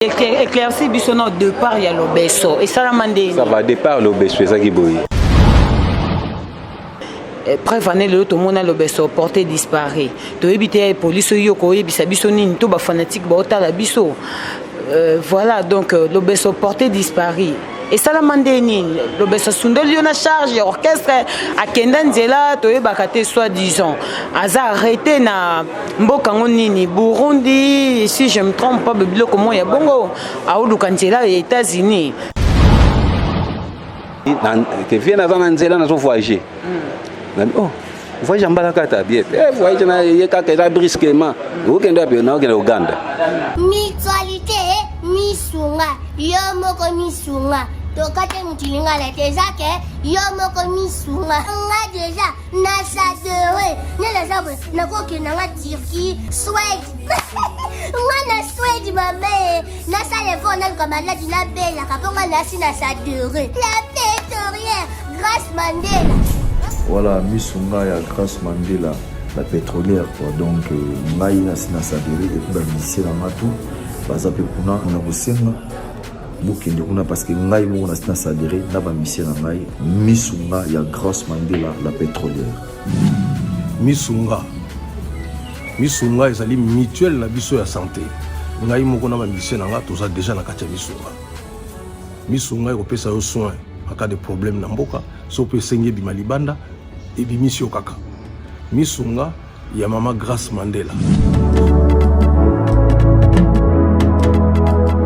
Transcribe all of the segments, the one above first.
Éclairci biso na départ ya Lobeso esalama ndenge Ça va, départ Lobeso ezaki boye. Eh, preuve ane lelo tomona Lobeso porté disparu, toyebi te police oyo koyebisa biso nini to bafanatike baotala biso. Voilà, donc Lobeso porté disparu esalama nde nini? Lobeso asundoli yo na charge ya orchestre, akenda nzela toyebaka te, soit disant aza arrêté na mboka yango nini, Burundi si je me trompe pas, biloko mo ya bongo, aoluka nzela ya États-Unis. Ke vie naza na nzela, nazo voyager. Oh, voyage ya mbala kata bien te, voyage na ye kaka eza brusquement. Okende wapi? Naokende Uganda. Mutualité Misunga, yo moko misunga, tokate mutu lingala te, eza ke yo moko misunga. Nga deja nasadere nde naza boye, nakokenda nga Turquie, Swede, nga na Swede mame, nasala effort, naluka maladi nabelaka mpo nga nasi nasadere la pétrolière Grâce Mandela. Voilà, Misunga ya Grâce Mandela la pétrolière quoi. Donc ngai nasi nasadere et puis bamusicien na nga tout baza mpe kuna na kosenga bokende kuna parce que ngai moko nasi nasadere na bamusicien na ngai, Misunga ya Grâce Mandela la pétrolière. Misunga, Misunga ezali mutuelle na biso ya santé. Ngai moko na bamusicien na nga toza déjà na kati ya Misunga. Misunga ekopesa yo soin en cas de problème na mboka, so mpe esengi ebima libanda, ebimisi yo kaka. Misunga ya mama Grâce Mandela.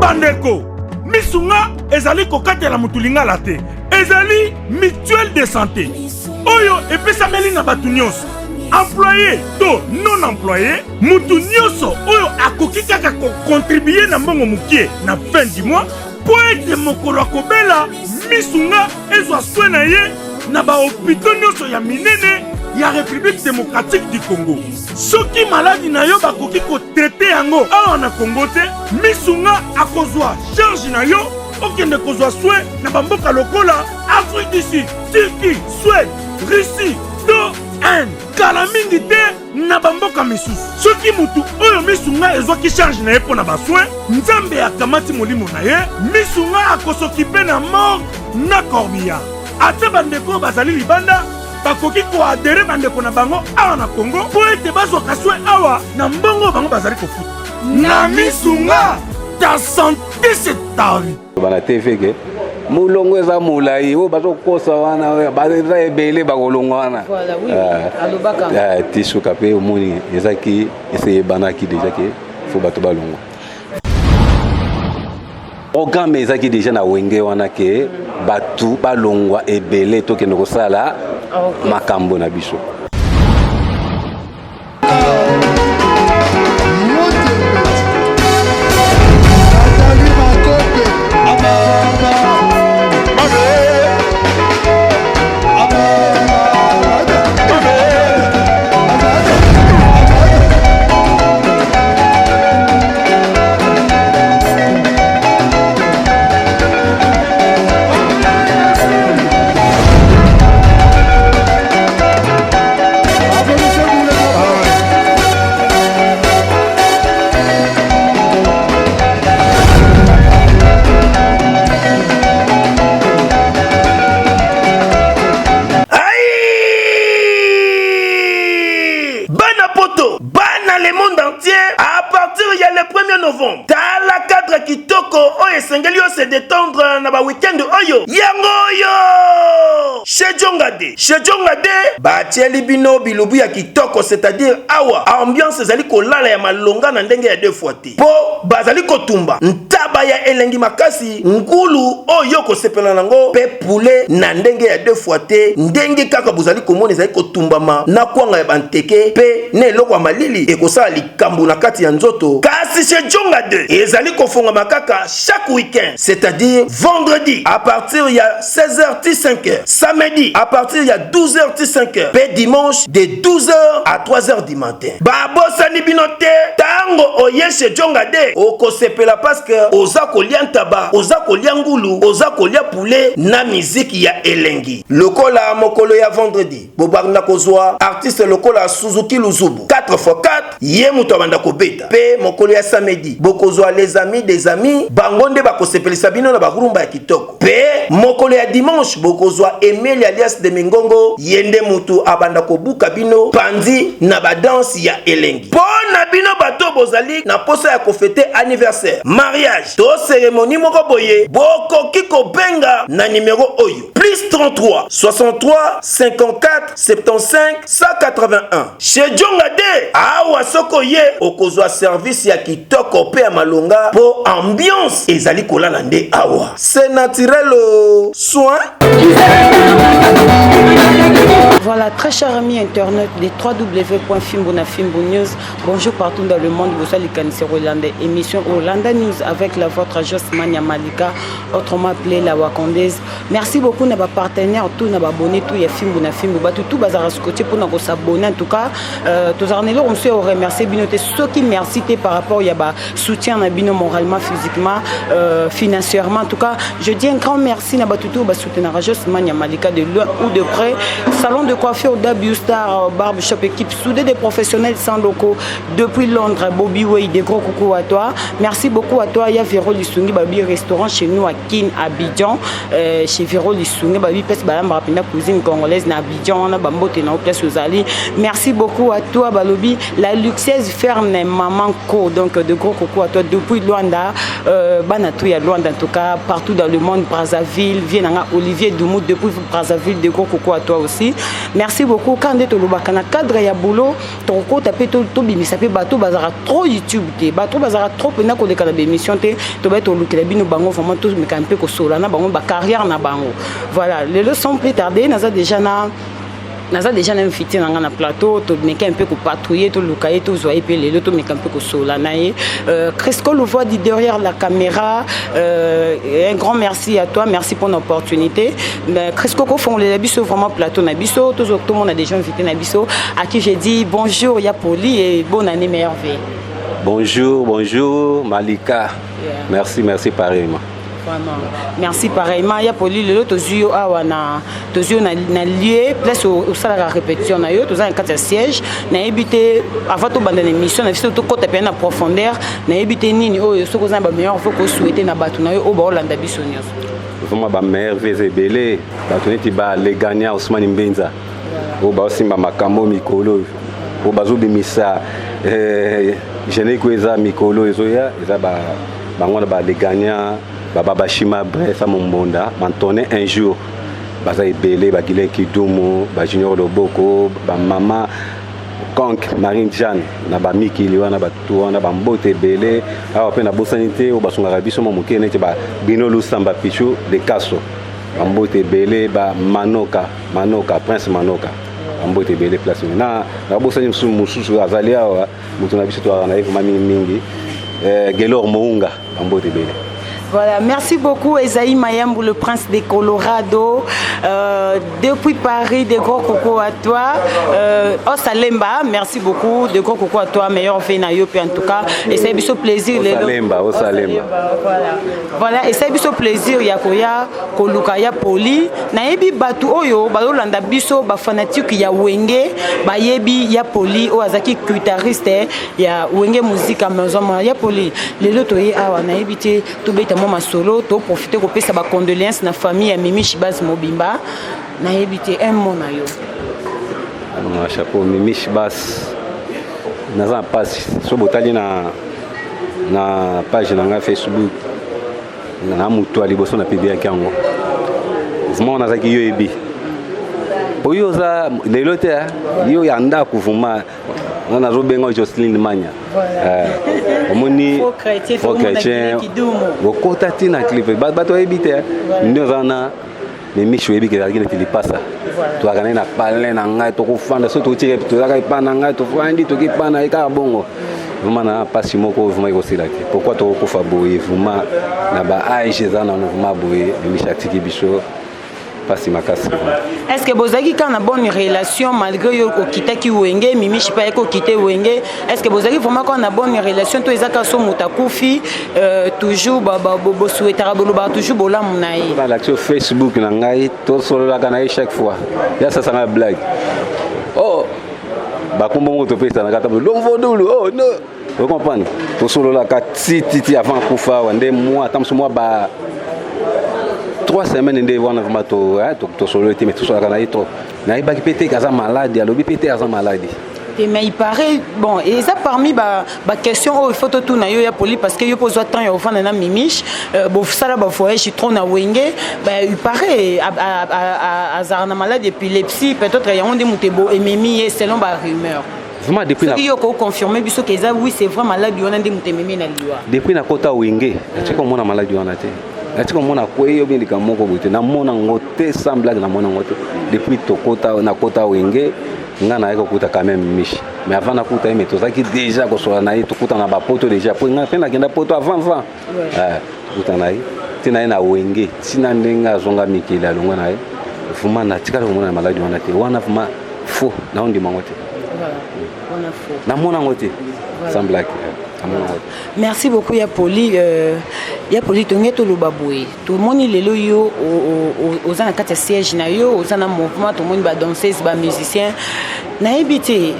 Bandeko, Misunga ezali kokatela motu lingala te, ezali mutuelle de santé oyo epesameli na bato nyonso, employé to non employé, mutu nyonso oyo akoki kaka kokontribue na mbongo mokie na fin du mois mpo ete mokolo akobela, Misunga ezwa soin na ye na bahopito nyonso ya minene ya République démocratique du Congo. Soki maladi na yo bakoki kotraite yango awa na Congo te, Misunga akozwa charge na yo, okende kozwa soin na bamboka lokola Afrique du Sud, Turquie, Suède, Russie to Inde, kala mingi te na bamboka misusu. Soki mutu oyo Misunga ezwaki charge na ye mpo na basoin, Nzambe akamati molimo na ye, Misunga akosokipe na morgue na corbillard. Ata bandeko oyo bazali libanda bakoki koadere bandeko na bango awa na Congo mpo ete bazwaka soin awa na mbongo bango bazali kofuta na Misunga. Ta santé, c'est ta vie. Bana TV ke molongo eza molai, oyo bazokosa wana eza ebele, bakolongo wana ti suka mpe omoni ezaki eseyebanaki déjà ke fo bato balongwa. Programme ezaki déjà na Wenge wana ke bato balongwa ebele, tokende kosala makambo na biso. Bana poto, bana le monde entier, à partir ya le 1er novembre, tala cadre kitoko oyo esengeli yo se détendre na ba week-end oyo yango oyo chez Jongade. Chez Jongade batieli bino bilubu ya kitoko, c'est-à-dire awa ambiance ezali kolala ya malonga na ndenge ya deux fois te, mpo bazali kotumba ntaba ya elengi makasi, ngulu oyo kosepela nango mpe poulet na ndenge ya deux fois te, ndenge kaka bozali komona ezali kotumbama na kwanga ya banteke mpe na eloko ya malili ekosala likambo na kati ya nzoto. Kasi chez Jonga 2 ezali kofongama kaka chaque week-end, c'est-à-dire vendredi à partir ya 16h ti 5h, samedi à partir ya 12h ti 5h mpe dimanche de 12h à 3h du matin. Babosani bino te, ntango oye chez Jonga 2 okosepela parce que oza Oza kolia ntaba, oza kolia ngulu, oza kolia poulet na miziki ya elengi. Lokola mokolo ya vendredi, bobanda kozwa artiste lokola Suzuki Luzubu 4x4, ye moto abanda kobeta. Pe mokolo ya samedi, bokozwa les amis des amis, bango nde bakosepelisa bino na ba rumba ya kitoko. Pe mokolo ya dimanche, bokozwa Emelia alias de Mingongo, ye nde mutu abanda kobuka bino panzi na ba danse ya elengi. Po na bino bato bozali na posa ya kofete anniversaire, mariage to ceremonie moko boye, bokoki kobenga na numero oyo, plus 33 63 54 75 181. Chez Djonga de awa soki oye okozwa service ya kitoko pe ya malonga po ambiance ezali kolala nde awa. C'est naturel oh. Soin. Voilà, très chers amis internautes de www.fimbunafimbu News, bonjour partout dans le monde, vous allez Rolanda, émission Rolanda News avec la vôtre Josmania Malika, autrement appelée la Wakandaise. Merci beaucoup na ba partenaires, tout na ba abonnés, tout ya Fimbu na Fimbu, ba tout bazara scotché pour na ko s'abonner en tout cas, tozara na eloko mosusu ya remercier bino te, soki merci te par rapport ya ba soutien na bino moralement, physiquement, financièrement. En tout cas, je dis un grand merci na bato tout ba soutenir Josmania Malika de loin ou de près. Salon de coiffure W Star Barbershop, équipe soudée des professionnels sans locaux depuis Londres. Bobby Way, des gros coucou à toi. Merci beaucoup à toi. Il y a Véro Lissungi, Babi restaurant chez nous à Kin, Abidjan. Chez Véro Lissungi, Babi Pes Balam Rapina cuisine congolaise na Abidjan, on a bambote na place aux Ali. Merci beaucoup à toi Balobi, la luxueuse ferme Maman Co. Donc de gros coucou à toi depuis Luanda, Banatou ya Luanda en tout cas partout dans le monde, Brazzaville, Vienanga Olivier Doumou depuis Brazzaville, de gros coucou à toi aussi. Merci beaucoup. Quand on est au na cadre ya boulot, tokota pe to to bimisa pe bato bazara trop YouTube te, bato bazara trop pena koleka na émission te, to ba to lukela bino bango vraiment tout mais quand pe ko sola na bango ba carrière na bango. Voilà, le sans plus tarder, naza déjà na naza déjà na invité na nga na plateau, to meka un peu ko patrouiller, to luka ye, to zwa ye pe lelo, to meka un peu ko sola na ye. Cresco le voit derrière la caméra, un grand merci à toi, merci pour l'opportunité. Mais Cresco ko font les biso vraiment plateau na biso, tout le monde a déjà invité na biso, à qui j'ai dit bonjour ya Poli et bonne année meilleure vie. Bonjour, bonjour Malika. Merci, merci pareillement. Vraiment. Merci pareillement. Ya Poli lelo tozwi yo awa na tozwi yo na, na lieu place osalaka répétition na yo, toza na kati ya siège. Nayebi te avant tobanda na émission na biso tokɔta mpenza na profondeur, nayebi te nini oyo soki oza na ba meilleur vœu kosouhaiter na bato na yo oyo baolanda biso nyonso. Vraiment ba meilleur vœu eza ebele, bato neti ba les gagnants Ousmane Mbenza oyo baosimba makambo mikolo oyo bazobimisa générique oyo eza mikolo ezoya, eza bango na ba les gagnants, baba Bashima Bref Mombonda Bantoné un jour baza ebele, ba Guilain Kidumu, ba Junior Loboko, ba mama Konk Marine Jeanne na ba mikili wana, bato wana bambote ebele. Awa mpe nabosani te oyo basungaka biso mwa moke neti ba Bino Lusamba Pichu de Kaso, bambote ebele, ba Manoka Manoka Prince Manoka, bambote ebele place na nabosani. Mosusu mosusu azali awa, moto na biso toyaka na ye vraiment mingimingi, Gelor Mounga, bambote ebele. Voilà, merci beaucoup Esaïe Mayambou, le prince des Colorado. Depuis Paris, des gros coucou à toi. Osalemba, merci beaucoup. De gros coucou à toi, meilleur vœu na yo en tout cas. Et c'est biso plaisir. Osalemba, Osalemba. Voilà. Voilà, et c'est biso plaisir ya koya koluka ya Poli. Nayebi batu oyo balolanda biso ba fanatique ya Wenge, bayebi ya Poli oyo azaki guitariste ya Wenge Musica Maison ya Poli. Lelo toye awa nayebi te tobeta mwa masolo, toprofite kopesa bacondoléance na famille ya Mimi Shibaz mobimba. Nayebi te un mot na yo. Na chapeau Mimi Shibaz, naza na mpasi. So botali na page na ngai Facebook, na moto ya liboso na publiaki yango, vraiment nazalaki yo yebi oyo oza lelo te, yo ya ndako vraiment nga nazobenga Joceline Mania. Omoni faux chrétien okota ti na clip, bato bayebi te nde oza na Mimishi, oyebi ke ezalaki neti lipasa, tozalaka naye na palin na ngai, tokofanda so totika, tozalaka epa na ngai, tofandi toki epa na ye kaka bongo. Vraiment na mpasi moko vraiment ekosila te. Pourquoi tokokufa boye vraiment na ba âge eza nano vraiment boye? Mimishi atiki biso. Pasi makasi. Est ce que bozalaki kaka na bonne relation malgré yo okitaki Wenge, Mimiche mpe ayaki okite Wenge? Est ce que bozalaki vraiment kaka na bonne relation to eza kaka so moto akufi toujours bosouhaitaka, bolobaka toujours bolamu na ye? Balakisi yo Facebook na ngai, tosololaka na ye chaque fois. Ya sasanga blague, oh, bakombo moko topesanaka ta lomvodulu, oh no, ocomprendre. Tosololaka ti ti ti avant akufa awa nde mwa ata mosu mwa ba 3 semaines nde wana vraiment tosololi te, mais tosololaka na ye trop. Nayebaki mpe te aza malade, alobi mpe te aza malade. Te, mais il paraît, bon, eza parmi baquestion oyo il faut totuna yo ya Poli, parce que yo mpo ozwa temps ya ofanda na Mimiche, bosala bavoyage trop na Wenge. Il paraît azalaka na malade épilepsie, peut-être yango nde moto ememi ye, selon barumeur. Vraiment, depuis soki yo koconfirme biso ke eza oui, c'est vrai, maladi wana nde moto ememi na liwa. Depuis nakota Wenge, natika komona maladi wana te, natika komona kwei obi likambo moko boye te, namona yango te. Sans blague, namona yango te depuis tokota, nakota Wenge. Nga nayaki kokuta quand même Miche, mais avant nakuta ye, mais tozalaki déjà kosola na ye, tokuta na bapoto déjà, po nga mpe nakenda poto avant avant tokuta na ye ntina ye na Wenge, ntina ndenge azonga mikili, alongwa na ye. Vraiment, natikali komona na maladi wana te. Wana vraiment faux, naondima yango te, namona yango te, sans blague, namona yango te. Merci beaucoup ya Poli. Ya Poli, tonge toloba boye, tomoni lelo yo oza na kati ya siège na yo, oza na mouvement, tomoni badanseuse, bamusicien. Nayebi te,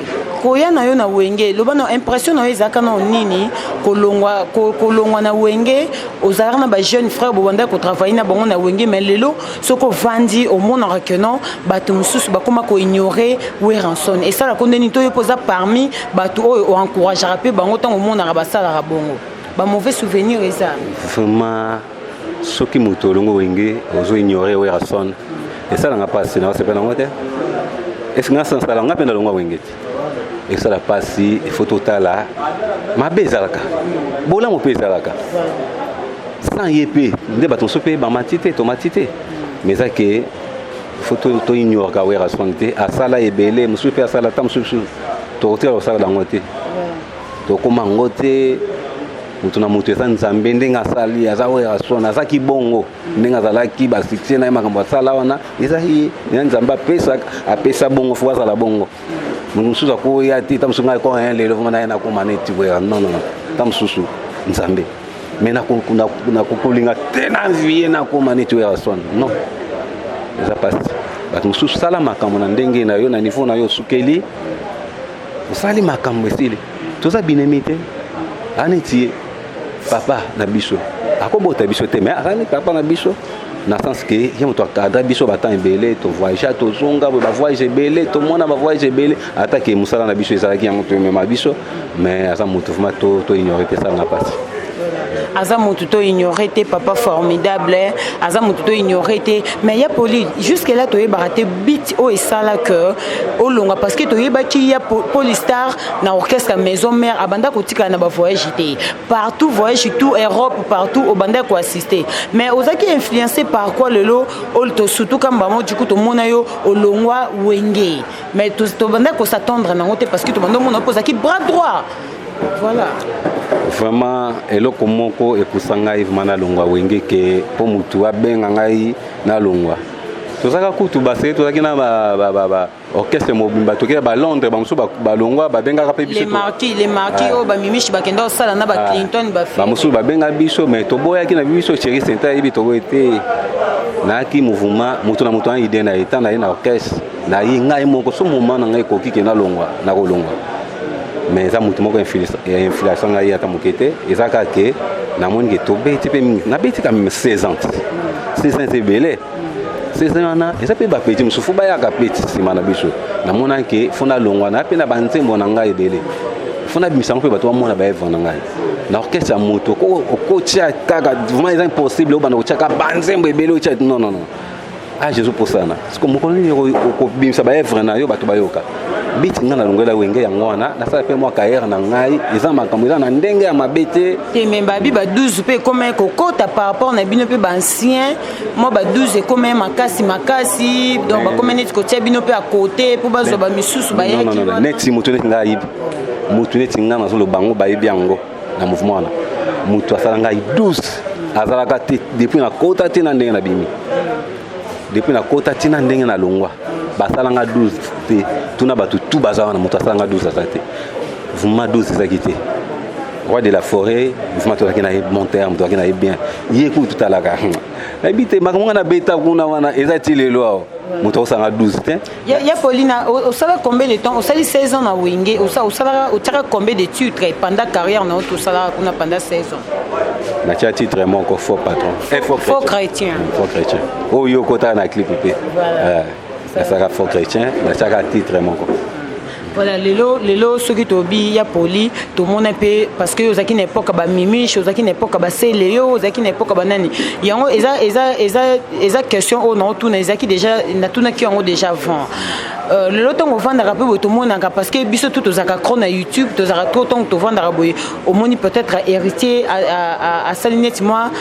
koya na yo na Wenge, loba na impression na yo ezalaka na nini kolongwa, kolongwa na Wenge? Ozalaka na bajeune frère, bobandaki kotravaille na bango na Wenge, mais lelo soki ovandi, omonaka ke non, bato mosusu bakóma koignore Werrason. Esalaka ndeni to yo mpo oza parmi bato oyo oencourageaka mpe bango, ntango omonaka basalaka bongo, bamauvais souvenir eza? Vraiment, soki moto olongo Wenge, ozo ignore Werrason, esalanga mpasi na osepela yango te. Ese nga sala nga mpe nalongwa Wenge te, esala mpasi. Ifo totala mabe ezalaka, bolamu mpe ezalaka. Sans ye mpe nde bato mosusu mpe bamati te, tomati te. Mais eza ke faut toignoraka Werrason te. Asala ebele, mosusu mpe asala ta mosusu, tokotikala kosala yango te, tokóma yango te. Moto na moto eza Nzambe ndenge asali. Aza Werrason, azaki bongo ndenge azalaki, basuccès na ye, makambo asala wana eza ye ya Nzambe apesa, apesa bongo, fo azala bongo. Moto mosusu akoya te. Ta mosusu ngai ko lelo vraiment naye nakóma neti Wera, non, non, non. Ta mosusu Nzambe, mais nakokolinga te na vie nakóma neti Werrason, non, eza pasi. Bato mosusu, sala makambo na ndenge na yo, na niveau na yo, osukeli, osali makambo, esili. Toza binemi te. Aneti ye papa na biso, akobota biso te, mais azali papa na biso na sens ke ye moto akadra biso batemps ebele, tovoyage, tozonga boye, bavoyage ebele, tomona bavoyage ebele, ata ke mosala na biso ezalaki yango tomema biso. Mais aza moto vraiment toignore te, esalanga mpasi. Aza motu to ignore te, papa formidable, aza motu to ignore te. Mais ya Poli, jusque là toyebaka te but oyo esala ke olonga, parce que toyebaki ya Polistar na orchestre Maison Mère, abanda kotikala na bavoyage te, partout voyage, tout Europe, partout obanda koassiste. Mais ozalaki influencé par quoi lelo oyo, surtout kamba mo du coup tomona yo olongwa Wenge, mais tobanda kos'attendre nango te, parce que tobanda omona mpo ozalaki bras droit, voilà. Vraiment, eloko moko epusa ngai vraiment nalongwa Wenge ke mpo motu abenga ngai nalongwa. Tozalaka kutu baseke, tozalaki na ba orchestre mobimba, tokei balondres, bamosusu balongwa, babengaka mpe biso. Les marquis oyo bamimishi bakenda kosala na baclinton. Bamosusu babenga biso, mais toboyaki na biso. Chéri Senta ayebi, toboyi te. Nayaki mouvement, moto na moto na idée na ye. Ntango naye na orchestre, naye ngai moko, so moment na ngai ekoki ke nalongwa, nakolongwa. Mais eza motu moko influence ngai ata moke te. Eza kaka ke namoni ke tobeti mpe mingi, nabeti quand même 16 ans. 16 ans ebele. 16 ans wana eza mpe bapeti mosusu fo bayaka peti nsima na biso. Namonaki ke fo nalongwa na mpe na banzembo na ngai ebele, fo nabimisa yango mpe bato bamona baevre na ngai. Na orchestre ya moto okotia kaka, vraiment eza impossible obanda kotia kaka banzembo ebele otia. Non, non, non, ah, Jésus posana siko mokolo nini okobimisa baevre na yo, bato bayoka biti. Ngai nalongwela Wenge yango wana, nasala mpe mwa carrière na ngai. Eza makambo eza na ndenge ya mabe te. Te, me babi ba 12 mpe ekoma kokota par rapport na bino mpe baancien, mwa ba 12 ekoma makasi makasi, donc bakoma neti kotia bino mpe à côté mpo bazwa bamisusu bayaki. Neti moto neti ngai ayibi, motu neti ngai nazoloba bango bayebi yango na mouvement wana. Moto asala ngai 12 azalaka te depuis nakota te na ndenge nabimi. Depuis nakota ntina ndenge nalongwa, basalanga 12 te. Tuna bato tu baza wana, moto asalanga 12 aza te. Vraiment 12 ezalaki te. Roi de la forêt, vraiment tozalaki na ye bon terme, tozalaki na ye bien. Ye kutu totalaka, nayebi te makambo nga nabeta kuna wana eza ti lelo awa, moto akosanga 12 te. Ya Paulina, osala combien de temps? Osali 16 ans na Wenge. Osalaka, otiaka combien de titres pendant carrière na yo? Tosalaka kuna pendant 16 ans? Natia titre moko, Faux patron. Eh, Faux Faux chrétien. Faux chrétien oyo okotaka na clip mpe. Nasalaka Faux chrétien, natiaka titre moko. Voilà, lelo soki tobi ya Poli, tomona mpe parce que ozalaki na époque bamimiche, ozalaki na époque basele, yo ozalaki na époque banani. Yango eza question oyo naotuna, ezalaki déjà, natunaki yango déjà avant. Lelo ntango ovandaka mpe boye, tomonaka, parce que biso tu tozalaka cro na YouTube, tozalaka trop. Ntango tovandaka boye, omoni peut-être Héritier asali neti mwa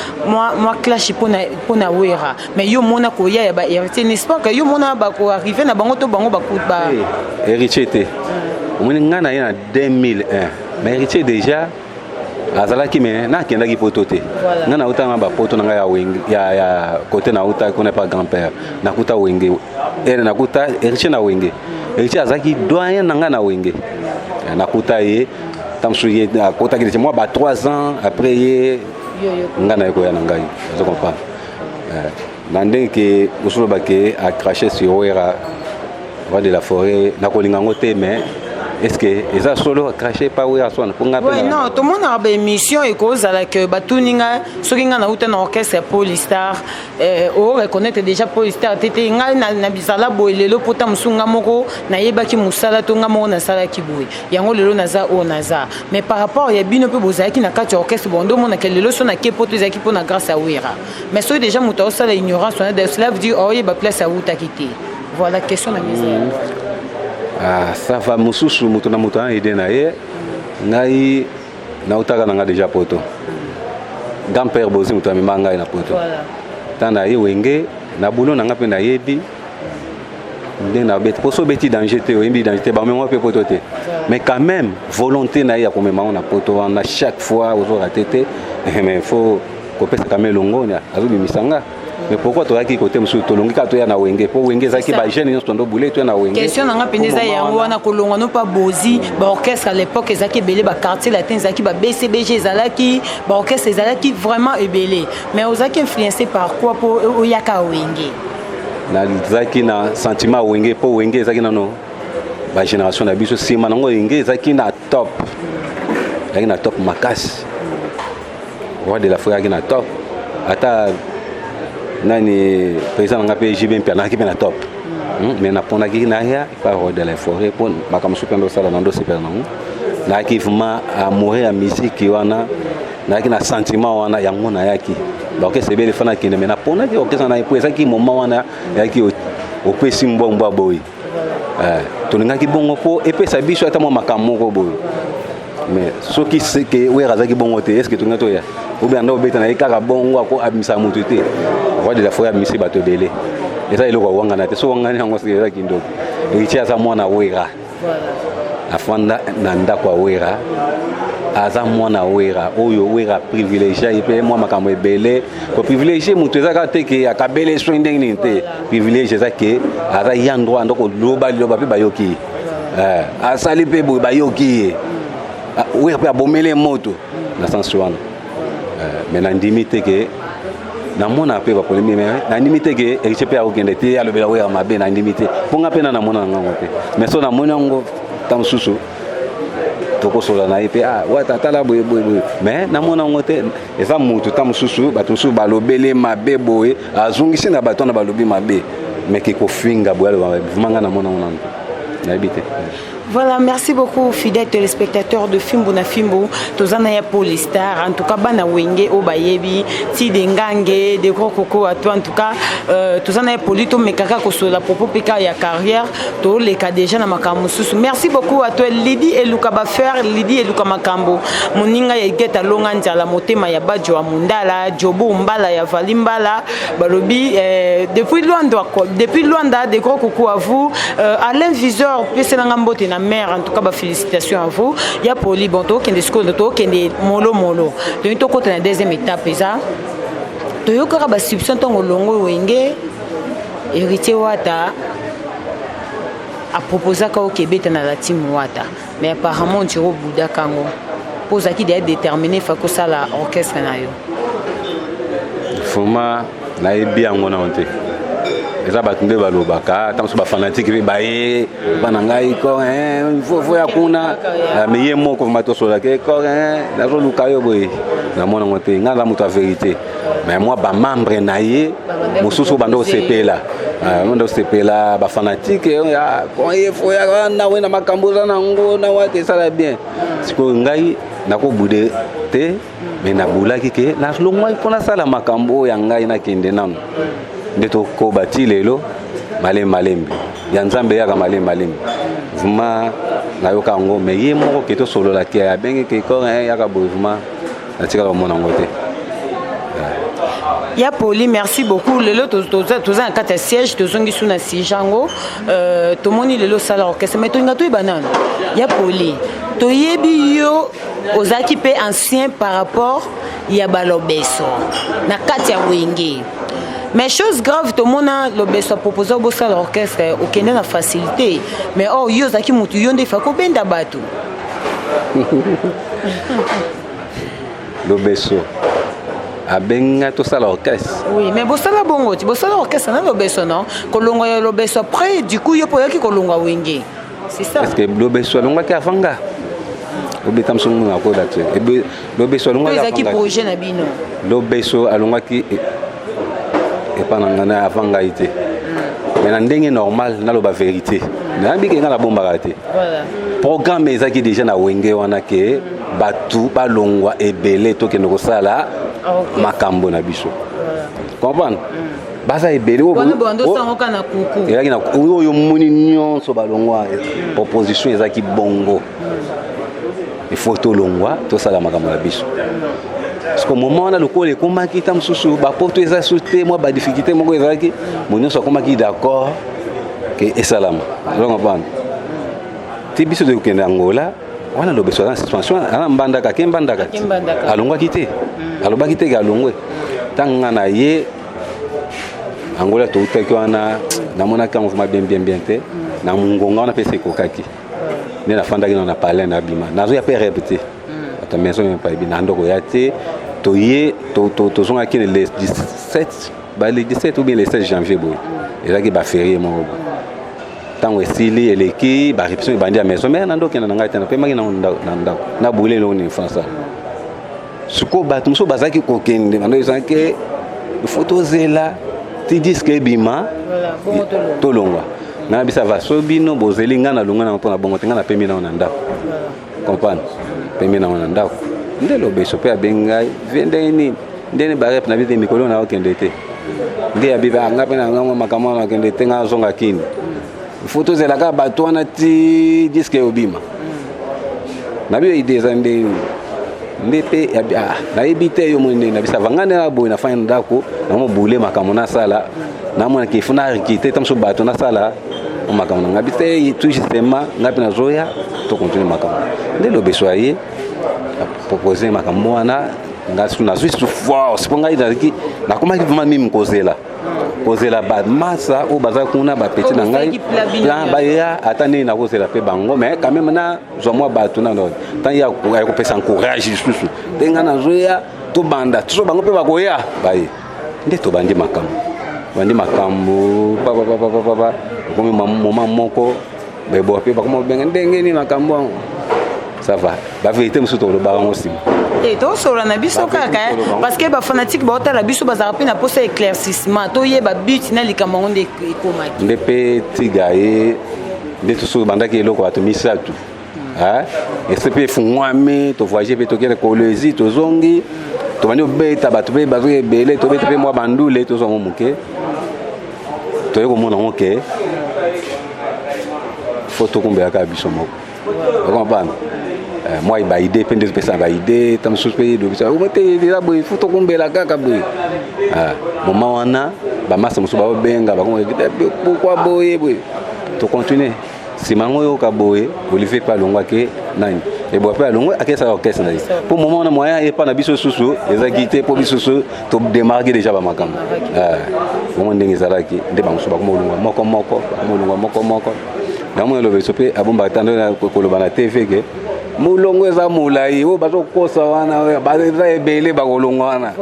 clash mpona Wera, mais yo omona koya ya bahéritier, n'est-ce pas que yo omona bakoarrive na bango to bango baku ba? Héritier te. Omoni, ngai na ye na 2001, mais Héritier déjà azalaki, me nakendaki poto te. Ngai nauta na bapoto na ngai ya Wenge, ya kote nauta kuna pa grand père, nakuta Wenge ere, nakuta Héritier na Wenge. Héritier azalaki doyen na ngai na Wenge. Nakuta ye ta mosusu, ye akotaki neti mwa ba 3 ans après ye. Ngai naye koya na ngai, ozo comprendre na ndenge ke mosusu olobake acrache sur Wera, roi de la forêt. Nakolinga yango te, mais est ce que eza solo acrache pa Wera swana mpo nga mpe? Ouais, non, tomonaka baémission ekozala ke batuni nga soki nga nauta na orchestre ya Polystar, oreconnaître déjà Polystar te. Te, ngai na bizala boye lelo, pota mosusu nga moko nayebaki mosala to nga moko nasalaki boye, yango lelo naza oyo naza. Mais par rapport ya bino mpe bozalaki na kati ya orchestre, bon, nde omonaka lelo so nake poto, ezalaki mpo na grâce ya Wera. Mais soki déjà moto aosala ignorance wana, cela veut dire aoyeba place awutaki te. Voilà question na mesa. Ah, ça va. Mosusu moto na moto aide na ye. Ngai nautaka na nga déjà poto, grand père Bozi moto amema ngai na poto. Ntango na ye Wenge na bulo na nga mpe nayebi ndenge nabeti mpo so obeti danger te, oyembi danger te, bamema mpe poto te. Mais quand même volonté na ye ya komema ngo na poto wana, chaque fois ozorate te, mais faut kopesa quand même elongo azobimisa nga. Mais pourquoi toyaki kote mosusu, tolongi kaka toya na Wenge mpo Wenge ezalaki bajeune nyonso tondo bule toya na Wenge. Question na nga mpenza eza yango wana: kolongwa no mpa Bozi, baorchestre à l'époque ezalaki ebele, baquartier latin ezalaki, ba BCBG ezalaki, baorchestre ezalaki vraiment ebele, mais ozalaki influencé par quoi mpo oyaka Wenge? Nazalaki na sentiment ya Wenge mpo Wenge ezalaki nano bagénération na biso. Nsima nango Wenge ezalaki na top, ezalaki na top makasi. Roi de la forêt azalaki na top, ata nani président na nga mpe JB mpe azalaki mpe na top. Mais naponaki naya epa roi de la forêt mpo makambo mosusu mpe ndosala na ndosepela nango. Nayaki vraiment amoureux ya musique wana, nayaki na sentiment wana, yango nayaki. Baorchestre ebele fana akende, mais naponaki orchestre na ye mpo ezalaki moment wana eyaki opesi mbwa mbwa boye. Tolingaki bongo mpo epesa biso ata mwa makambo moko boye. Mais soki seke Wera azalaki bongo te, est ce que tolingi toya obe anda obeta na ye kaka bongo ako abimisaka motu te? Roi de la forêt abimisi bato ebele, eza eloko awangana te. So wangani yango soki eza kindoki. Héritier aza mwana Wera, afanda na ndako ya Wera, aza mwana Wera oyo Wera privilégie ye mpe mwa makambo ebele. Koprivilégie moto eza kaka te ke akabele soki ndenge nini te. Privilège eza ke aza ya droit ando koloba liloba mpe bayoki ye. Asali mpe boye, bayoki ye. Wera mpe abomeli moto na sens wana. Mais nandimi te ke namona mpe bapolémique, mais nandimi te ke Héritier mpe akokende te alobela Wera mabe. Nandimi te mpo nga mpe na namona na ngango te. Mais so namoni yango, ta mosusu tokosola na ye mpe: ah, wata tala boye boye boye. Mais namona yango te. Eza motu ta mosusu, bato mosusu balobeli mabe boye, azongisi na bato wana balobi mabe. Mais ke kofinga boye, aloba vraiment, nga namona yango nano te, nayebi te. Voilà, merci beaucoup, fidèles téléspectateurs de Fimbu na Fimbu. Tozana ya Polystar, en tout cas bana Wenge o bayebi, ti de ngange, de gros coco à toi en tout cas, tozana ya Poli to mekaka ko sur la propos peka ya carrière, to leka déjà na makambo mususu. Merci beaucoup à toi Lydie Eluka Bafer, Lydie Eluka Makambo, moninga ya Geta Longa Nzala motema ya Badjo ya Mundala, Jobo Mbala ya Valimbala, balobi depuis Luanda, depuis Luanda, des gros coucou à vous. Alain Viseur, peselanga mbote na mère, en tout cas ba félicitations à vous. Ya Poli, bon, tokende sikoyo, tokende molo molo, donc tokota na deuxième étape. Eza toyokaka basubstitution ntango olongo Wenge. Héritier Wata aproposaka okebeta na la team Wata, mais apparemment on dirait obudaka yango mpo ozalaki deya déterminé fa kosala orchestre na yo. Vraiment, nayebi yango nano te. Eza bato nde balobaka, ata mosusu bafanatike mpe baye bana ngai ko fo ya kuna. Mais ye moko vraiment tosololaki ko, nazoluka yo boye, namona yango te. Ngai naza moto ya vérité, mais mwa bamembre na ye mosusu banda osepela, banda osepela, bafanatike ye fo ya wana we na makambo oza nango na wate esala bien. Sikoyo ngai nakobude te, mais nabulaki ke nalongwaki mpo nasala makambo oyo ya ngai, nakende nano nde tokoba ti lelo. Malembe malembe ya Nzambe eyaka malembe malembe. Vraiment, nayoka yango, mais ye moko ke tosololaki, abenge ke kor yaka boye, vraiment natikala komona yango te. Ya Poli, merci beaucoup. Lelo toza na kati ya siège, tozongi su na sujet yango. Tomoni lelo osala orchestre, mais tolinga toyeba nano, ya Poli, toyebi yo ozalaki mpe ancien par rapport ya balobeso na kati ya Wenge, mais chose grave, tomona Lobeso apropose bosala orchestre, okende na facilité, mais or yo ozalaki motu, yo nde ifa kobenda bato. Lobeso abengi ngai tosala orchestre? Oui, mais bosala bongo ti bosala orchestre na Lobeso, non? Kolongwa ya Lobeso après, du coup yo mpo oyaki kolongwa Wenge, c'est ça? Est ce que Lobeso alongwaki avant nga? Obeta mosu na koda te. Lobeso alongwaki Ezalaki projet na bino? Lobeso alongwaki epa na ngai na avant ngai te, mais na ndenge normal, naloba vérité, nayebi ke ngai nabombaka te. Programme ezalaki déjà na Wenge wana ke bato balongwa ebele, tokende kosala makambo na biso, comprendre? Baza ebele. Ezalaki na oyo moni nyonso balongwa. Proposition ezalaki bongo, il faut tolongwa, tosala makambo na biso, parce que moment wana lokola ekomaki ta mosusu bapoto eza su te, mwa badifficulté moko ezalaki, mo nyonso akomaki d'accord ke esalama. Ozocomprendre te? Biso tokokende Angola wana, Lobeso aza na suspension, aza Mbandaka, ke Mbandaka ti alongwaki te, alobaki te ke alongwe. Ntango nga na ye Angola, toutaki wana, namonaki yango vraiment bien bien bien te. Na ngonga wana mpe ekokaki nde nafandaki nano na palais, nabima, nazoya mpe rep te, bato maison mpe bayebi na ndoko ya te. Toye, tozongaki le 17, ba le 17 ou bien le 16 janvier boye, ezalaki baférié moko boye. Ntango esili, eleki, barépétition ebandi ya maison mare, na ndokende na ngai te, napemaki nango na ndako, nabule eloko nini français. Sikoyo bato mosusu bazalaki kokende, bando ezalaki ifo tozela ti disque ebima tolongwa. Ngai nabisa va so bino bozeli, ngai nalongwa nango mpona bongo te, ngai napemi nango na ndako, comprendre? Pemi nango na ndako. Nde Lobeso mpe abengi ngai vie ndenge nini, ndenge barep na biso te, mikolo na okende te, nde abiba ngai mpe na ngango makambo wana, okende te, ngai azonga kini, fo tozela kaka bato wana ti disque obima. Nabi yo idée eza nde nde mpe nayebi te, yo moni ndenge nabisa vanga nde boye, nafandi na ndako, namobule makambo nasala, namonaki ifo na recruter ta mosusu bato, nasala makambo na ngai te. Tout justement, ngai mpe nazoya, tocontinue makambo. Nde Lobeso aye propose makambo wana, ngai su nazwi su force, mpo ngai nazalaki, nakomaki vraiment mimi kozela kozela bamasa oyo baza kuna, bapeti na ngai plan baya, ata ndenge nakozela mpe bango, mais quand même nazwa mwa bato na ntango ya kopesa encourage lisusu te. Ngai nazoya, tobanda toso, bango mpe bakoya, baye nde tobandi makambo, bandi makambo papapapapapa. Okomi moment moko beboa mpe bakoma kobenga ndenge nini makambo yango, ça va, bavérité mosusu tolobaka yango nsima. Te, tosolola na biso kaka, parce que bafanatike baotala biso, bazalaka mpe na posa éclaircissement, toyeba but na likambo yango nde ekomaki. Nde mpe tiga ye nde tosoki bandaki eloko bato misato ese mpe efungwami, tovoyage mpe, tokende Kolwezi, tozongi, tobandi kobeta, bato mpe bazoki ebele, tobeta mpe mwa bandule, tozwango moke, toye komona yango ke fo tokumbelaka biso moko, ocomprendre? Mwa baidée mpe nde topesa na baidée ta mosusu mpe elobisa te, eza boye, fo tokumbela kaka boye. Moment wana bamasa mosusu baobenga, pourquoi boye boye, tocontinue. Nsima yango oyoka boye, Olivier mpe alongwaki nani. Eboa mpe alongwe, akesaka orchestre na ye. Mpo moment wana moyen epa na biso susu ezalaki te, mpo biso susu todemarke déjà bamakambo bongo. Ndenge ezalaki nde bamosusu bakoma kolongwa moko moko, bakoma kolongwa moko moko. Namoni Lobeso mpe abombaka tando koloba na TV ke molongo eza molai, oyo bazokosa wana eza ebele, bakolongwa wana.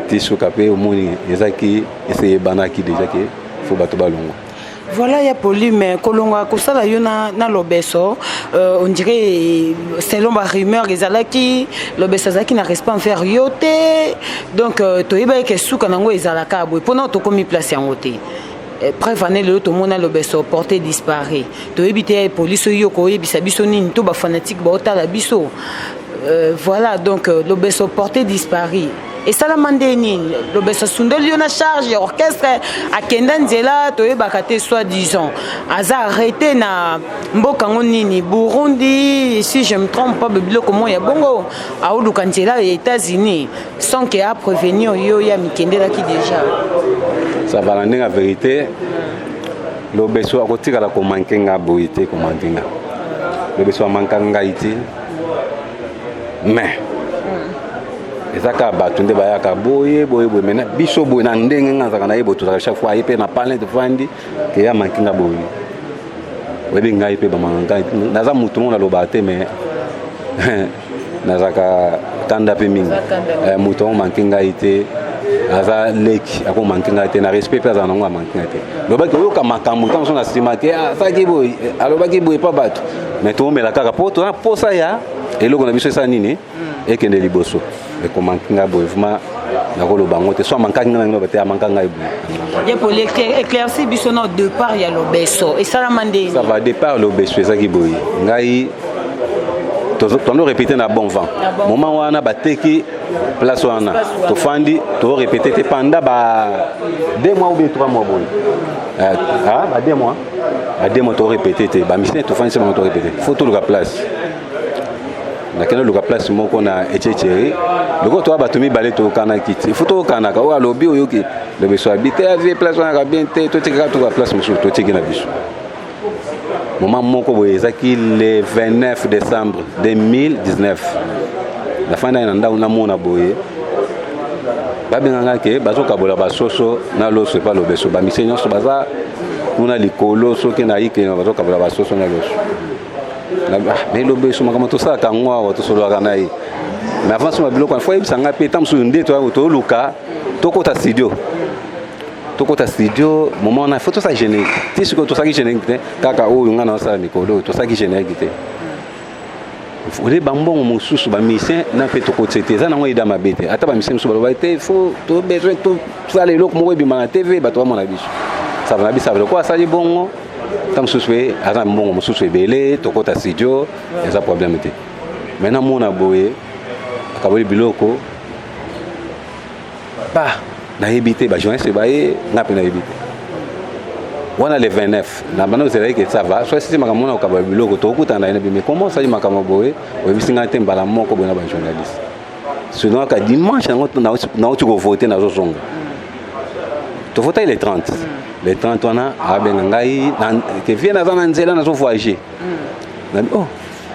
Ti suka mpe omoni ezaki eseyebanaki déjà ke faut bato balongwa. Voilà, ya Poli, mais kolonga kosala yo na Lobeso, on dirait, selon barumeur, ezalaki Lobeso azalaki na respect envers yo te. Donc toyebaki ke suka nango ezalaka boye, mpona tokomi place yango te. Preuve ane lelo tomona Lobeso porté disparu, toyebi te police oyo koyebisa biso nini to bafanatike baotala biso. Voilà, donc Lobeso porté disparu esalama nde nini? Lobeso asundoli yo na charge ya orchestre, akenda nzela toyebaka te. Soit disant aza arrêté na mboka yango nini, Burundi si je me trompe pas, biloko mo ya bongo, aoluka nzela ya États-Unis sans ke aprévenir yo, ya mikendelaki déjà. Ça va, na ndenge ya vérité, Lobeso akotikala komanke nga boye te. Komanke nga, Lobeso amanka ngai te, mais eza kaka bato nde bayaka boye boye boye. Maintenant biso boye, na ndenge nga azalaka na ye boye, tozalaka chaque fois aye mpe na palin, tofandi ke ya manki nga boye. Oyebi ngai mpe bamaka ngai, naza motu moko nalobaka te, mais nazalaka kanda mpe mingi. Moto yango manki ngai te, aza leki, akomanki ngai te na respect mpe azala nango, amanki ngai te. Lobaki oyoka makambo ntango mosusu na nsima ke asalaki boye, alobaki boye mpa bato, mais toomela kaka mpo toza posa ya eloko na biso esala nini, ekende liboso. Ekomanki ngai boye, vraiment nakoloba yango te. So amankaki ngai nango te, amanka ngai boye. Ye Poli, éclairci biso na départ ya Lobeso esalama ndeni? Ça va, départ Lobeso ezalaki boye: ngai tondo répété na Bon Vent. Moment wana bateki place wana, tofandi torépété te pendant ba 2 mois ou bien 3 mois boye. Ah, ba 2 mois, ba 2 mois torépété te. Bamisine tofandi se bango, torépété, faut toluka place. Nakende luka place moko na Echecheri. Lokola toya bato mibale, toyokanaki te, faut toyokanaka. Oyo alobi, oyoki Lobeso abi te, avie place wana ka bien te, totikaka toka place mosusu, totiki na biso. Moment moko boye ezalaki le 29 décembre 2019, nafandaki na ndako, namona boye babenganga ke bazokabola basoso na loso epa Lobeso. Bamise nyonso baza kuna likolo, soki nayi ke bazokabola basoso na loso. Mais Lobeso, makambo tosalaka yango awa, tosololaka na ye, mais avant soma biloko faut ayebisa ngai mpe. Ntango mosusu nde toluka tokota studio, tokota studio, moment wana faut tosala générique. Ti sikoyo tosalaki générique te, kaka oyo ngai naosala mikolo oyo, tosalaki générique te. Ole bambongo mosusu bamusicien na mpe tokotise te, eza nango eda mabe te. Ata bamusicien mosusu baloba te, faut to besoin tosala eloko moko ebima na TV, bato bamona biso. Sava na biso lokola asali bongo, ta mosusu mpe aza na mbongo mosusu ebele, tokota studio, eza problème te. Mai namona boye akaboli biloko, ba nayebi te, bajournaliste baye, nga mpe nayebi te. Wana le 29 na banda ozalaki ke ça va, so esisi makambo wana, kokaba biloko, tokokutana na ye na bimi. Comment osali makambo boye, oyebisi ngai te, mbala moko boye na bajournaliste? Sinon kaka dimanche yango nauti kovote, nazozonga, tovotaki le 30. Le 30 wana abenga ngai ke vie, naza na nzela, nazo voyage. Nabi oh,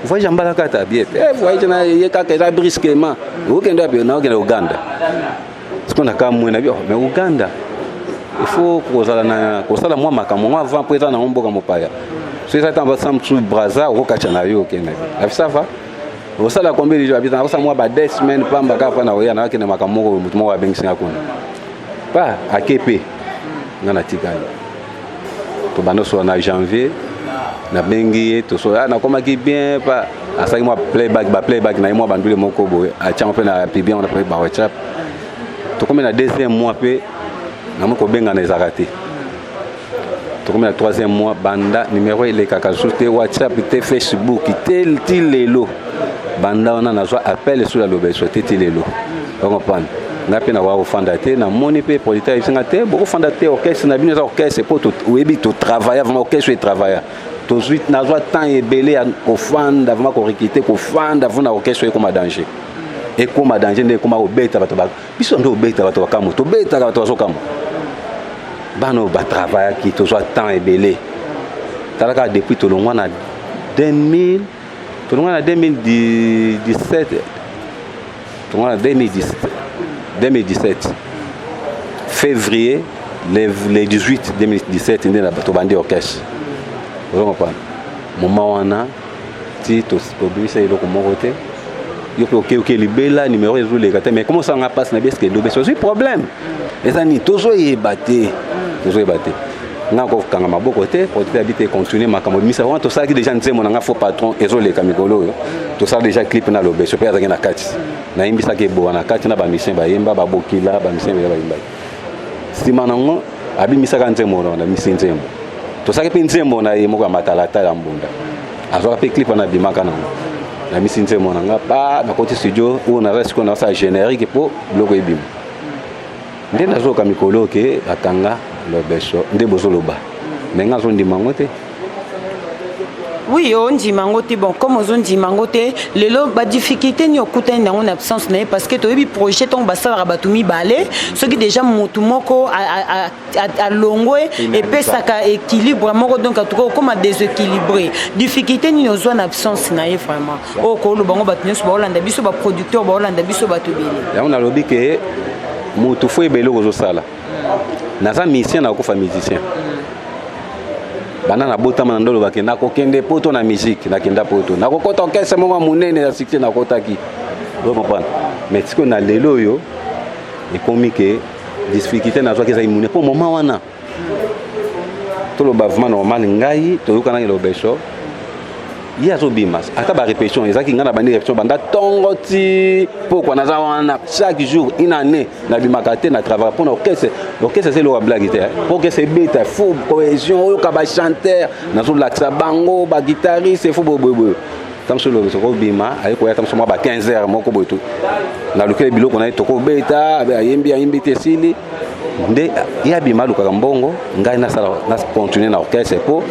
voyage mbala kata bien te, voyage na ye kaka eza brusquement. Okende wapi? Naokende Uganda. Sikoyo nakamwe, nabi oh, mais Uganda il faut kozala na kosala mwa makambo ngo avant, mpo eza nango mboka mopaya. So eza ntango basala mosusu Braza, okokatya na yo, okende. Abi ça va, osala combien de jours? Abi nakosala mwa ba 2 semaines pamba kaka, mpa na koya nakakende makambo moko, motu moko abengisinga kuna pa ake mpe nga natikali. Tobanda osola na janvier, nabengi ye, tosola, nakomaki bien pa asalaki mwa playback, ba playback na ye, mwa bandule moko boye, atiango mpe na publie yango na ba WhatsApp. Tokomi na deuxième mois mpe namoni kobengana ezalaka te. Tokomi na troisième mois, banda numéro elekaka lisusu te, WhatsApp te, Facebook te, ti lelo. Banda wana nazwa appel sur ya Lobeso te ti lelo. Ocomprendre, ngai mpe nakoka kofanda te. Namoni mpe producteur ayebisinga te, bokofanda te, orchestre na bino eza orchestre mpo oyebi totravailla vraiment, orchestre etravailla, tozwi, nazwa temps ebele ya kofanda vraiment, korecruter, kofanda vraiment na orchestre ekoma danger, ekoma danger nde ekoma kobeta bato. Biso nde obeta bato bakamwe, tobetaka bato bazokamwa. Bana oyo batravaillaki, tozwa temps ebele. Tala kaka depuis tolongwa na 2000. Tolongwa na 2017, tolongwa na 2017, 2017 février, le 18 2017 nde tobandi orchestre. Ozo comprendre? Moment wana ti tobimisa eloko moko te. Yo mpe oke oke libela, numéro ezoleka te. Mais comment osanga mpasi na bieske elobi ozwi problème eza nini? Tozoyeba te, tozoyeba te. Nga kokanga maboko te, producteur abi te, continue makambo bimisa wana. Tosalaki déjà nzembo na nga faux patron, ezoleka mikolo oyo. Tosala déjà clip na Lobeso mpe azalaki na kati, nayimbisaki ebowa na kati na bamusicien bayemba, babokila bamusicien baya bayimbaki. Nsima nango abimisaka nzembo wana, abimisi nzembo. Tosalaki mpe nzembo na ye moko ya matalatala ya mbunda, azwaka mpe clip wana, abimaka nango. Nabimisi nzembo na nga pa, nakoti studio oyo naza sikoyo, nasala générique mpo biloko ebima. Nde nazoyoka mikolo ke akanga Lobeso, nde bozoloba, me nga azondima yango te. Oui, ondima yango te. Bon, comme ozondima yango te, lelo badifficulté nini okutani nango na absence na ye? Parce que toyebi projet, ntongo basalaka bato mibale, soki déjà motu moko alongwe, epesaka équilibre moko. Donc en tout cas okóma déséquilibré. Difficulté nini ozwa na absence na ye vraiment, oyo koloba ngo bato nyonso baolanda biso, baproducteur baolanda biso, bato ebele? Yango nalobi ke motu fo ebele kozosala. Naza musicien, nakokufa musicien. Banda nabotama na ndolo, bakenda nakokende poto na musique, nakenda poto, nakokota orchestre moko ya monene ya succès, nakotaki. Ozo comprendre? Mais sikoyo na lelo oyo ekomi ke difficulté nazwaki ezali monene, mpo moment wana toloba vraiment normal, ngai toyokanaki Lobeso, ye azobima ata barépétition ezalaki, ngai na bandi répétition banda ntongo ti pokwa, naza wana chaque jour, une année nabimaka te, na travail mpona orchestre. Orchestre eza eloko ya blague te. Po orchestre ebeta, faut cohésion, oyoka bachanteur, nazolakisa bango, baguitariste, faut boyeboyeboye. Ntango so Lobeso kobima, aye koya ntango so mwa ba 15 heures moko boye, to nalukeli biloko na ye, tokobeta, ayembi, ayembi te, esili, nde ye abima, alukaka mbongo. Ngai nasala, na continue na orchestre, po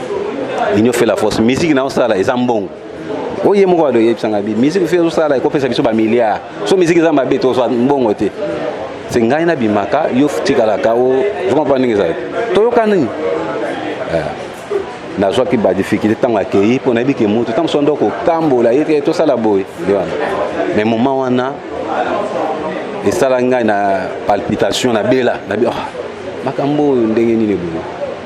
union fait la force. Musique na osala eza mbongo oyo ye moko ado oyebisanga bi musique fi ezosala, ekopesa biso bamilliard. So musique eza mabe, tozwa mbongo te. Se ngai nabimaka, yo tikalaka. O comprendre ndenge ezalaki? Toyoka nini? Nazwaki badifficulté ntango akei, mpo nayebi ke motu ntango so ndo kotambola ye te, tosala boye nde wana. Mais moment wana esala ngai na palpitation, nabela nabi, oh, makambo oyo ndenge nini boye?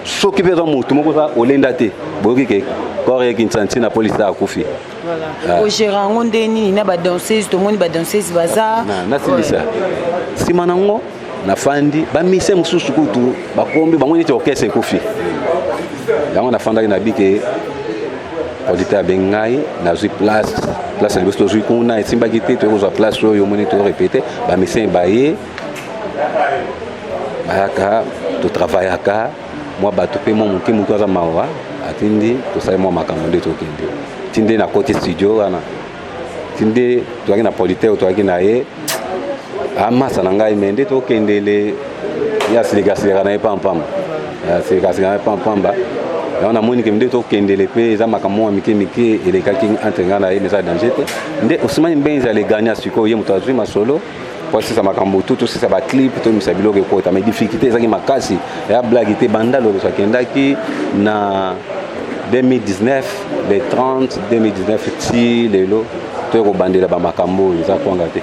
Soki mpe eza motu moko oza olenda te, boyoki ke corps eyeki nsanti na polisi, akufi. Voilà. Ogérer yango nde nini na badanseuse? Tomoni badanseuse baza. Nasilisa nsima nango, nafandi, bamise mosusu kutu bakombi bango neti orchestre ekufi. Yango nafandaki na bike, producteur abengi ngai, nazwi place. Place na biso tozwi kuna esimbaki te, toyei kozwa place oyo omoni, torépéter, bamisien baye, bayaka, totravaillaka mwa bato mpe mwa moke. Motu aza mawa, atindi, tosali mwa makambo nde tokende ti nde nakoti studio wana, ti nde tozalaki na producteur, tozalaki na ye amasa na ngai. Me nde tokendele, ye asilikasilika na ye pampamba, asilikasilika na ye pampamba. Yango namoni ke nde tokendele mpe eza makambo mwa mike mike elekaki entre ngai na ye, mais eza danger te. Nde Osimani Mbenzi alegania sikoyo, ye moto azwi masolo po asisa makambo tu, tosisa baclip, tomisa biloko ekota. Mais difficulté ezalaki makasi, ya blague te. Banda Lobeso akendaki na 2019, le 30 2019, ti lelo toye kobandela bamakambo oyo, eza kwanga te.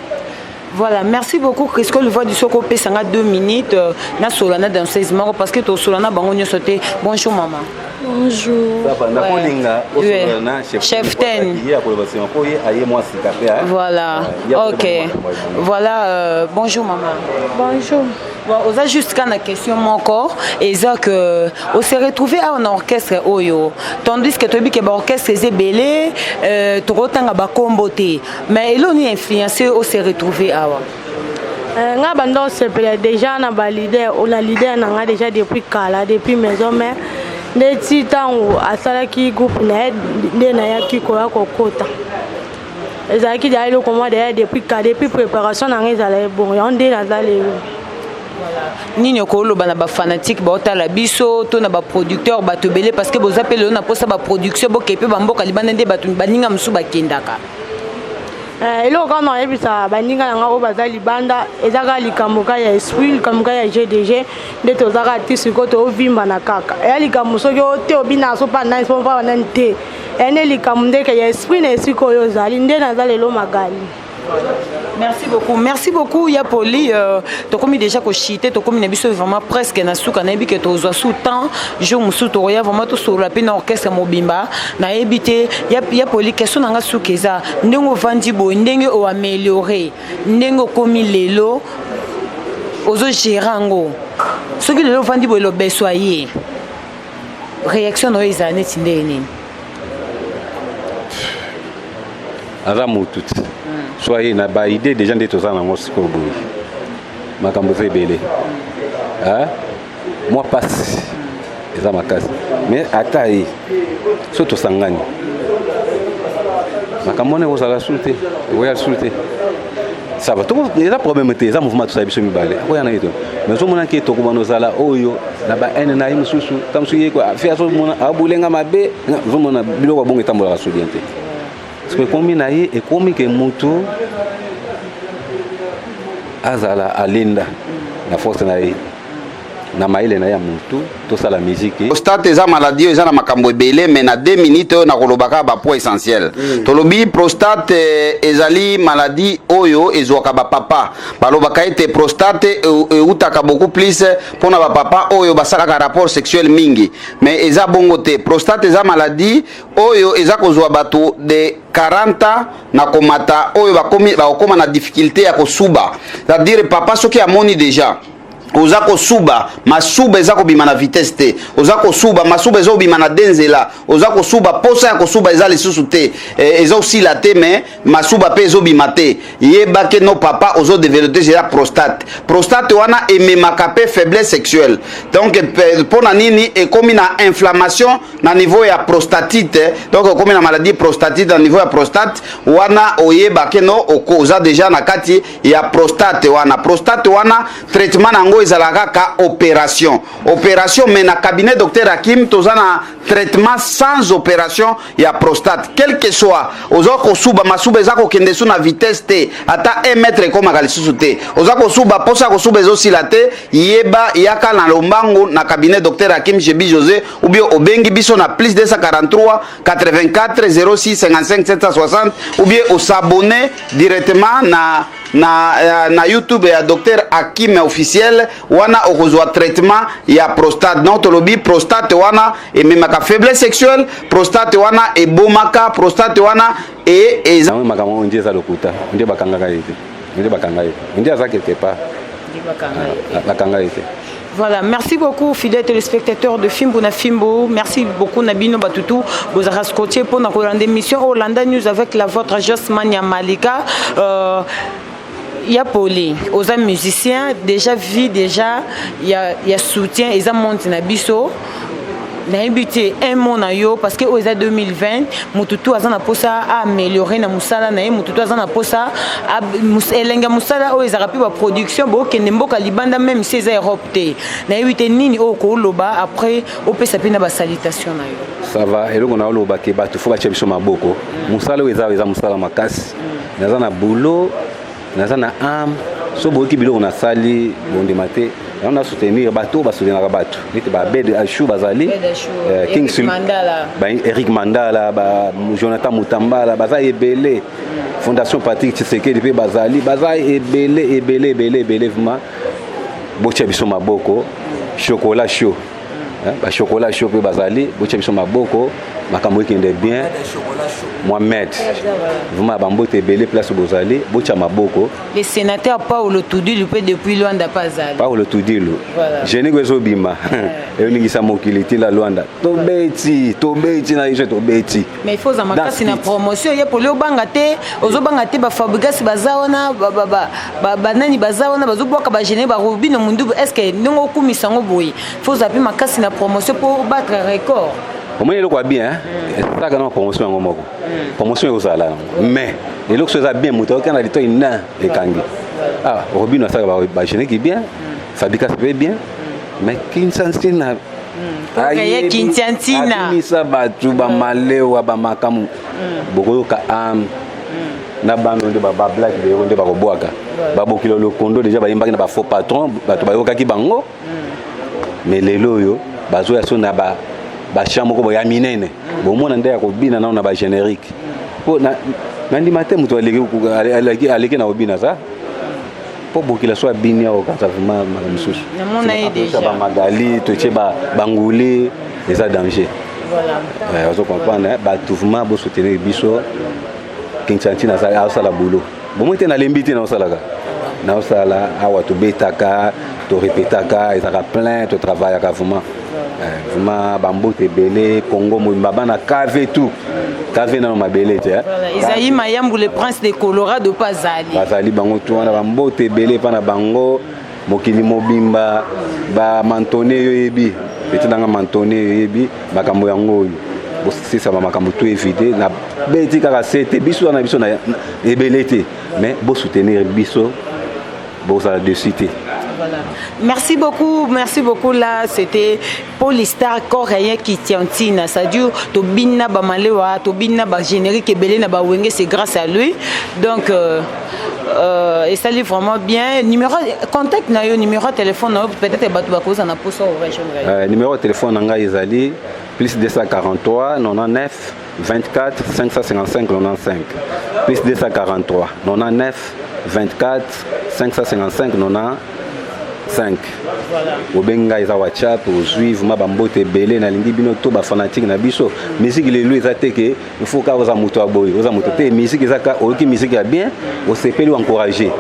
Voilà, merci beaucoup Crisco le voix du soko. Pesanga 2 minutes na sola na danseuse moko, parce que to sola na bango nyonso te. Bonjour maman. Bonjour. Nakolinga osola na chef ten. Ye akoloba nsima mpo ye aye mwa sika mpe. Voilà. OK. Voilà, bonjour maman. Bonjour. Bon, oza juste kaka na question moko, eza que ose retrouver awa na orchestre oyo, tandis que toyebi ke baorchestre eza ebele, tokotanga bakombo te, mais eloko nini influence ose retrouver awa? Nga banda osepela déjà na baleader, na leader na nga déjà depuis kala, depuis Maison Mère. Ndeti ntango asalaki groupe na ye, nde nayaki koya kokota. Ezalaki deja eloko mwa deja depuis ka, depuis préparation na nga ezala bongo, yango nde naza lelo. Nini okoloba na bafanatike baotala biso to na baproducteur, bato ebele? Parce que boza mpe lelo na mposa baproduction, boke mpe bamboka libanda nde bato baninga mosusu bakendaka. Eloko kaka nayebisa baninga na nga oyo baza libanda, eza kaka likambo kaka ya esprit, likambo kaka ya gdg. Nde toza kaka ti sikoyo, tovimbana kaka. Eya likambo soki o te obina so mpa nani, so mpa banani te. Ene likambo ndeke ya esprit na esika oyo ozali nde naza lelo Magali. Merci beaucoup. Merci beaucoup ya Poli. Euh, tokomi déjà ko chiter, tokomi na biso vraiment presque na suka na yebi que tozwa sous temps, jour musu tokoya vraiment to solola pe na orchestre mobimba. Na yebi te ya ya Poli question na nga suka eza ndenge ovandi boye, ndenge o améliorer, ndenge okomi lelo ozo gérer yango. Soki lelo ovandi boye lobeso aye. Réaction na yo ezala neti ndenge nini? Aza mutu ti so aye na ba idée déjà nde toza nango sikoyo boye makambo eza ebele mwa pasi eza makasi mais ata ye so tosangani makambo wana ekozala su te, ekoya su te. Ça va, eza problème te, eza mouvement tosala biso mibale, akoya na ye to mais ozomonaki tokobana ozala oyo na ba haine na ye mosusu ta mosusu ye fe azomona abulenga mabe, ozomona biloko ya bongo etambolaka so bien te. Parce que ekomi na ye, ekomi ke mutu azala alenda na force na ye na mayele na ye ya mutu tosala musique. Prostate eza maladie oyo eza na makambo ebele, mais na 2 minutes oyo nakoloba kaka ba points essentiels. Tolobi prostate ezali maladie oyo ezwaka ba papa. Balobaka ete prostate eutaka beaucoup plus mpona ba papa oyo basalaka rapport sexuel mingi, mais eza bongo te. Prostate eza maladie oyo eza kozwa bato de 40 ans na komata, oyo bakomi bakokoma na difficulté ya kosuba. C'est-à-dire papa soki amoni déjà oza kosuba, masuba eza kobima na vitesse te, oza kosuba, masuba eza kobima na de nzela, oza kosuba, posa ya kosuba eza lisusu te, eza osila te, mais masuba mpe ezobima te, yeba ke no papa ozodévelopper déjà prostate. Prostate wana ememaka mpe faiblesse sexuelle. Donc mpo na nini? Ekomi na inflammation na niveau ya prostatite. Donc okomi na maladie prostatite na niveau ya prostate wana, oyeba ke no oza déjà na kati ya prostate wana. Prostate wana, traitement na yango ezalaka kaka opération, opération. Mais na cabinet docteur Hakim toza na traitement sans opération ya prostate. Quel que soit oza kosuba, masuba eza kokende su na vitesse te, ata 1 mètre ekomaka lisusu te, oza kosuba, posa kosuba ezosila te, yeba, yaka na lombangu na cabinet docteur Hakim Jebi José, ou bien obengi biso na plus 243 84 06 55 760, ou bien os'abonner directement na YouTube ya docteur Hakim officiel. Wana okozwa traitement ya prostate. Donc tolobi prostate wana ememaka faiblesse sexuelle, prostate wana ebomaka, prostate wana e eza Yango makambo oyo nde eza lokuta, nde bakangaka ye te, nde bakanga ye te, nde aza quelque part, bakanga ye te. Voilà, merci beaucoup fidèles téléspectateurs de Fimbu na Fimbu. Merci beaucoup na bino batutu. Vous avez scotché pour la émission Olanda News avec la vôtre Josmania Malika. Ya Poli, aux musiciens, déjà vie, déjà, il y a soutien, ils ont monté na biso. Nayebi te un mot na yo, parce que oyo eza 2020, motu tu aza na mposa aaméliorer na mosala na ye, motu tu aza na mposa elenge ya mosala oyo ezalaka mpe baproduction bookende mboka libanda, même si eza Europe te. Nayebi te nini oyo kooloba après opesa mpe na basalutation na yo. Ça va, eloko na oloba ke bato fo batia biso maboko. Mosala oyo eza mosala makasi. Naza na boulot, naza na âme. So boyoki biloko nasali, bondima te. Yango na soutenir bato oyo basoutenaka bato neti babed Ashu bazali, King Eric Mandala, ba Jonathan Mutambala baza ebele, Fondation Patrick Tshisekedi mpe bazali, baza ebele ebele ebele ebele. Vraiment botia biso maboko. Chocolat chaud, bachocolat chaud mpe bazali, botia biso maboko, makambo ekende bien. Mohamed, vraiment bambote ebele place bozali, botia maboko. Le sénateur Paulo Tudilu mpe depuis Luanda mpe azali. Paulo Tudilu, génique ezobima, eyoningisa mokili tila Luanda. Tobeti, tobeti na biso, tobeti. Mais il faut ozala makasi na promotion ye Poli. Obanga te, ozobanga te. Bafabrigas baza wana, banani baza wana, bazobwaka bagéné barobino mundubu. Est ce que ndenge okumisa yango boye, faut ozala mpe makasi na promotion mpo battre record? Omoni eloko ya bien esalaka na promotion yango moko, promotion ekozala yango, mais eloko so eza bien, moto akokenda litoi na ekangi. Ah, Robino asalaka bagéniki bien, Fabrikas mpe bien, mais Kinsantina abimisa bato bamalewa bamakambo bokoyoka ame na bano nde bablak beyoko nde bakobwaka babokilo lokondo. Déjà bayembaki na bafaux patron, bato bayokaki bango, mais lelo oyo bazoya so na ba Bachamp moko boye ya minene, bomona nde ya kobina nano na bagénérique, po nandima te moto aleki na kobina sa, mpo bokila so abini awa, okanisa vraiment makambo mosusu. Namona ye déjà. Bamagali totie, banguli eza danger. Ozo comprendre, bato vraiment bosoutenir biso. Kinshasa azosala boulot bomoi te, nalembi te, naosalaka, naosala awa, tobetaka, torepetaka, ezalaka plein, totravaillaka vraiment. Vraiment bambote ebele, Congo mobimba, bana KV, tout KV nano mabele te. Ezali Mayambu, le prince de Colorado mpe azali. Bazali bango tu wana, bambote ebele mpa na bango, mokili mobimba. Bamantone oyo oyebi, petit nanga mantone oyo oyebi makambo yango oyo, bosisama makambo to évite na beti kaka se te. Biso wana biso na ebele te, mais bosoutenir biso, bozala dessus te. Voilà. Merci beaucoup, merci beaucoup. Là, c'était Polystar coréen qui tient. C'est-à-dire, Tobina Bamalewa, Tobina ba générique et na ba Wenge, c'est grâce à lui. Donc, et ça vraiment bien. Numéro, contact na yo, numéro de téléphone, peut-être bato bakoza na poso Numéro de téléphone na ngai ezali plus 243 99 24 555 95, plus 243 99 24 555 95. Obengi ngai, eza WhatsApp, ozwi vraiment bambote ebele. Nalingi bino to bafanatike na biso. Musique lelo eza te ke il faut kaka oza moto ya boye, oza moto te. Musique eza ka oyoki musique ya bien, osepeli, oencourage.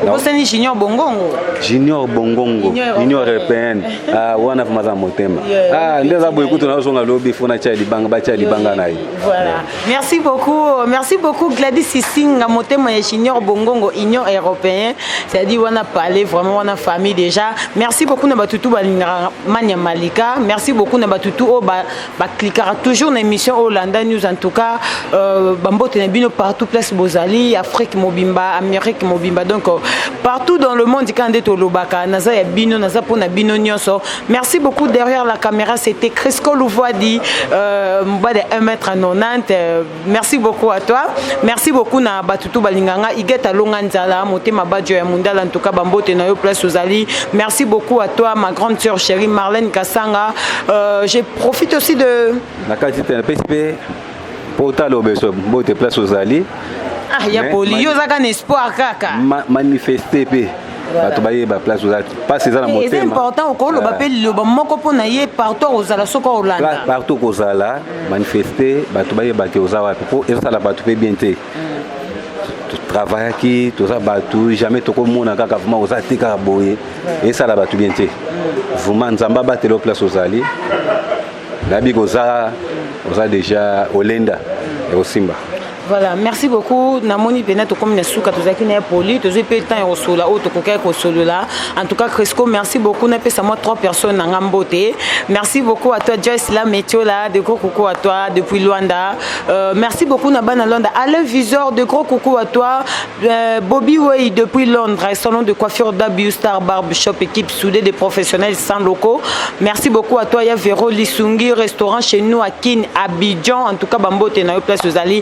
Obosani Junior Bongongo. Junior Bongongo, Union européenne. Ah, wana vraiment aza motema. Ah, nde aza boye kutu, nazonga lobi fo natya libanga, batya libanga na ye. Voilà, merci beaucoup, merci beaucoup Gladys Isinga, motema ya Junior Bongongo, Union européenne, c'est-à-dire wana parler vraiment wana famille déjà. Merci beaucoup na batutu balingaka Mania Malika. Merci beaucoup na batutu oyo baklikaka toujours na émission oyo Landa News. En tout cas, bambote na bino partout place bozali, Afrique mobimba, Amérique mobimba, donc partout dans le monde. Kaka nde tolobaka, naza ya bino, naza mpona bino nyonso. Merci beaucoup. Derrière la caméra, c'était Crisco Louvoidi, mobali 1 mètre 90. Merci beaucoup à toi, merci beaucoup na batutu balinganga Igeta Longa Nzala, motema badio ya Mundala. En tout cas, bambote na yo place ozali. Merci beaucoup à toi, ma grande sœur chérie Marlène Kasanga. Je profite aussi de Na kati te, napesi mpe mpo otala obeso, mbote place ozali. Ah, ya poli, yo ozaka na espoir kaka. Manifeste mpe bato bayeba place ozali, mpasi eza na motema. Eza important, okoloba mpe liloba moko mpo na ye partout ozala, soki olanda. Partout kozala, manifeste, bato bayeba ke oza wapi, mpo ezosala bato mpe bien te. Totravaillaki, toza bato, jamais tokomona kaka vraiment oza te, kaka boye esala bato bien te. Vraiment, Nzambe abatela place ozali. Nayebi koza oza déjà olenda ekosimba. Voilà, merci beaucoup. Namoni mpena tokomi na suka, tozalaki na ye poli, tozwi mpe temps ya kosolola oyo tokokaki kosolola. En tout cas, Crisco, merci beaucoup. Napesa moi trois personnes na nga mbote. Merci beaucoup à toi, Joyce La Metiola, de gros coucou à toi depuis Luanda. Merci beaucoup na bana Luanda. Alain Visor, de gros coucou à toi. Bobby Way depuis Londres, salon de coiffure W Star Barb Shop, équipe soudée des professionnels sans locaux. Merci beaucoup à toi, ya Vero Lisungi, restaurant chez nous à Kin Abidjan. En tout cas, bambote na yo place ozali.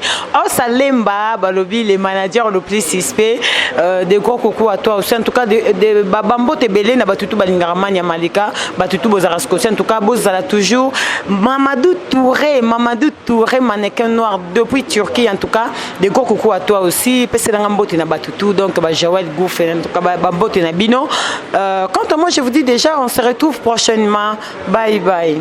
Osalemba balobi, les managers le plus suspect, de gros coucou à toi aussi. En tout cas, de bambote ebele na batutu balingaka Mania Malika, batutu bozala Scotia. En tout cas, bozala toujours. Mamadou Touré, Mamadou Touré, mannequin noir depuis Turquie. En tout cas, de gros coucou à toi aussi. Peselanga mbote na batutu, donc ba Joël Gouff, en tout cas bambote na bino. Quant à moi, je vous dis déjà, on se retrouve prochainement. Bye bye.